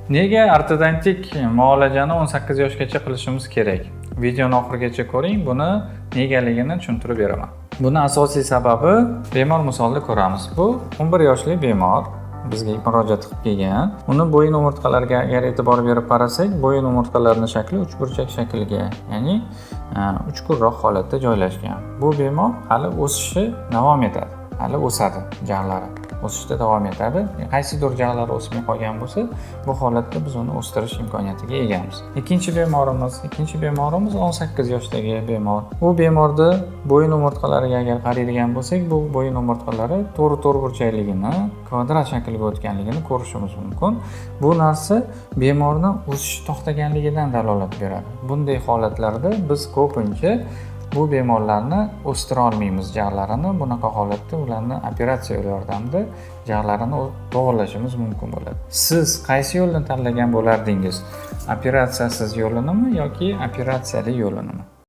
Nega ortodontik muolajani 18 yoshgacha qilishimiz kerak? Videoni oxirigacha ko'ring, buni negaligini tushuntirib beraman. Buni asosiy sababi bemor misolida ko'ramiz. Bu 11 yoshli bemor bizga murojaat qilib kelgan. Uni bo'yin umurtqalariga agar e'tibor berib qarasak, bo'yin umurtqalarini shakli uchburchak shaklga, ya'ni uchkurroq holatda joylashgan. Bu bemor hali o'sishi davom etadi. Hali o'sadi jag'lari. O'sishda davom etadi. Qaysidir jag'lari o'smay qolgan bo'lsa, bu holatda biz uni o'stirish imkoniyatiga egamiz. Ikkinchi bemorimiz 18 yoshdagi bemor. Bu bemorda bo'yin umurtqalariga agar qaraydigan bo'lsak, bu bo'yin umurtqalari to'g'ri to'rtburchakligini, kvadrat shaklga o'tganligini ko'rishimiz mumkin. Bu narsa bemorni o'sishi to'xtaganligidan dalolat beradi. Bunday holatlarda biz ko'pincha bu bemorlarni o'stira olmaymiz jag'larini. Bunaqa holatda ularni operatsiya yo'li yordamida jag'larini to'g'irlashimiz mumkin bo'ladi. Siz qaysi yo'lni tanlagan bo'lardingiz? Operatsiyasiz yo'linimi yoki operatsiyali yo'linimi?